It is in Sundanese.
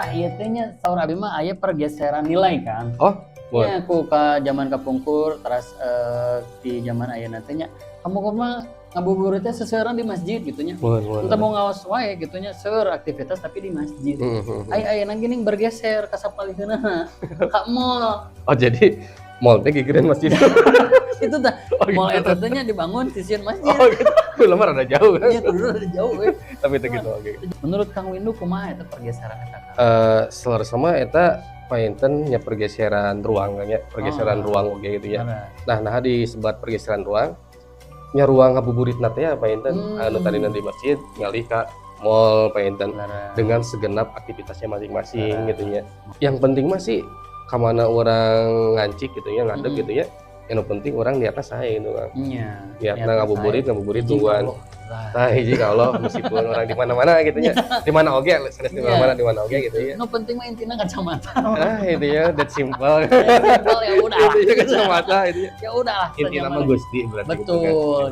Tah, ieu teh nya saur abi mah aya pergeseran nilai kan. Oh, boleh. Nya ku ka zaman kapungkur teras di zaman ayeuna teh nya kapungkur mah ngabuburit teh seseueuran di masjid gitu nya. Mohon, mohon. Entah mau ngaos wae gitu nya, seur aktivitas tapi di masjid. Ai ayeuna geuning bergeser ka sapalihkeunana ka mall. Oh, jadi mall teh gigireun masjid. Itu tah Oh, mall gitu. Eta teh nya dibangun sisian masjid. Oh gitu. Belum rada jauh kan. Iya, kudu rada jauh we. Tapi itu gitu, oke. Menurut Kang Windu kumaha eta pergeseran eta, Kang? Selaras sama eta painten nya pergeseran ruang kan ya, pergeseran ruang oge gitu ya. Nah, nah disebat pergeseran ruang nya, ruang ngabuburitna teh ya painten anu tadina di masjid ngalih ka mall painten dengan segenap aktivitasnya masing-masing gitu ya. Yang penting mah sih kamana urang ngancik gitu ya, ngadeg gitu ya. Yang penting urang niatnya sae gitu kan. Niatna ngabuburit, ngabuburit Hiji tuan. Allah. Nah, Nah, hiji ka Allah meskipun urang di mana-mana gitu ya. Di mana oge, sanes di mana-mana, di mana oge gitu ya. Nu penting mah intinya kacamata. Ah, itu ya, that simple. Simple, ya udah. Itu ya kacamata itu ya. Ya udah. Intinya mah Gusti berarti gitu kan. Betul.